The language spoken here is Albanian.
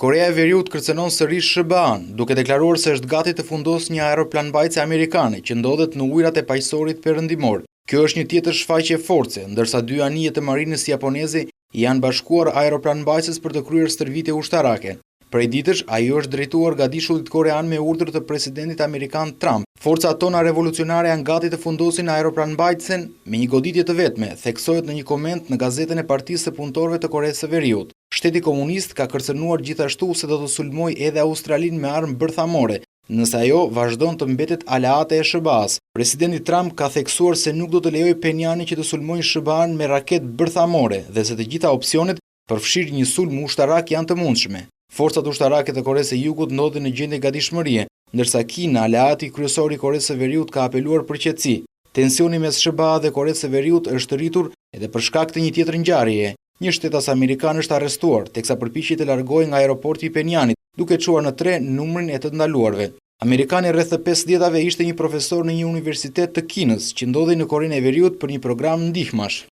Koreja e Veriut kërcënon sërish SHBA-n, duke deklaruar se është gati të fundosë një aeroplanmbajtëse amerikane që ndodhet në ujërat e Paqësorit Perëndimor. Kjo është një tjetër shfaqje force, ndërsa dy anije të marinës japoneze i janë bashkuar aeroplanmbajtëses për të kryer stërvitje ushtarake. Prej ditësh, ai i është drejtuar gadishullit korean me urdhër të presidentit amerikan Trump. Forcat tona revolucionare janë gati të fundosin aeroplanmbajtësen me një goditje të vetme, theksohet në një koment në gazetën e Partisë së Punëtorëve të Koresë së Veriut. Shteti komunist ka kërcënuar gjithashtu se do të sulmojë edhe Australinë me armë bërthamore, nëse ajo vazhdon të mbetet aleate e SHBA-së. Presidenti Trump ka theksuar se nuk do të lejojë Penianin që të sulmojnë SHBA-në me raketë bërthamore dhe se të gjitha opsionet, përfshirë një sulm ushtarak janë të mundshme. Forcat ushtarake të Koresë së Jugut ndodhen në gjendje gatishmërie, ndërsa Kina, aleati kryesor i Koresë së Veriut ka apeluar për qetësi. Tensioni mes SHBA dhe Koresë së Veriut është rritur edhe për shkak të një tjetër ngjarjeje. Një shtetas amerikan është arrestuar, teksa përpiqej të largohej nga aeroporti i Penianit, duke çuar në tre numrin e të ndaluarve. Amerikani rreth të pesëdhjetave ishte një profesor në një universitet të Kinës, që ndodhej në Korenë e Veriut për një program ndihmash.